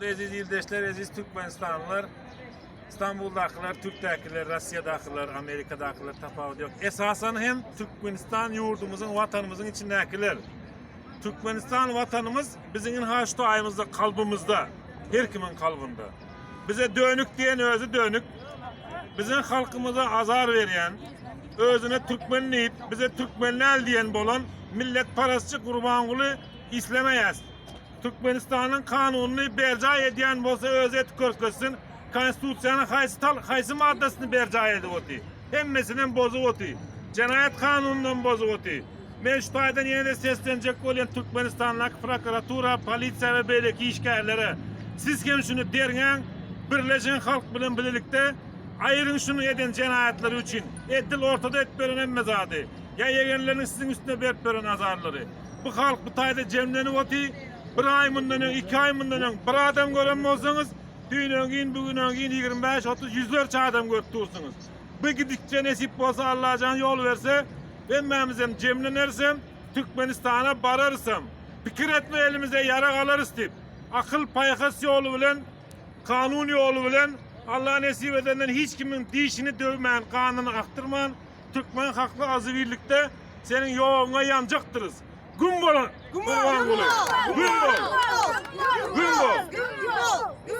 Hormatly eziz ildeşler, eziz Türkmenistanlylar, Istanbuldakylar, Türkdäkiler, Russiýadakylar, Amerikadakylar tapawudy ýok. Esasan hem Türkmenistan ýurdumyzyň, watanymyzyň içindäkiler. Türkmenistan watanymyz biziň ynha şu taýymyzda, kalbymyzda, her kimiň kalbynda. Bize dönük diýen özi dönük. Biziň halkymyza azar berýän, özüne türkmen diýip, bize türkmen däl diýen bolan milletparazçy Gurbanguly islemeýäs. Türkmenistanyň kanunyny berjaý edýän bolsa özi etip görkezsin. Konstitusiýanyň haýsy tal haýsy maddasyny berjaý edip oty? Hemmesinem bozup oty. Jenaýat kanunynam bozup oty. Men şu taýdan ýene-de seslenjek bolýan Türkmenistandaky prokuratura, polisiýa we beýleki işgärlere. Siz hem şuny derňäň, birleşiň halk bilen bilelikde, aýyryň şunuň eden jenaýatlary üçin. Edil ortada edip beren hemme zady. Ýa ýegenleriniň siziň üstüne berip beren azarlary. Bu halk bu taýda jemlenip oty. Bir aý mundan öň, iki aý mundan öň bir adam gören bolsaňyz, düýn öňňin, bu gün öňňin 25, 30, ýüzlerçe adam görüp dursuňyz. Bu gidikçe nesip bolsa Allajan ýol berse, hemmämizem jemlenerisem, Türkmenistana bararysam. Pikir etme elimize ýarag alarys diýip. Akyl, paýhas ýoly bilen, kanun ýoly bilen Allah nesip edenden hiç kimiň dişini döwmän, ganyny akdyrman, Türkmen hakly azybirlikde seniň ýoguňa ýanjakdyrys. Güm bol Gurbanguly. Güm bol. Güm bol.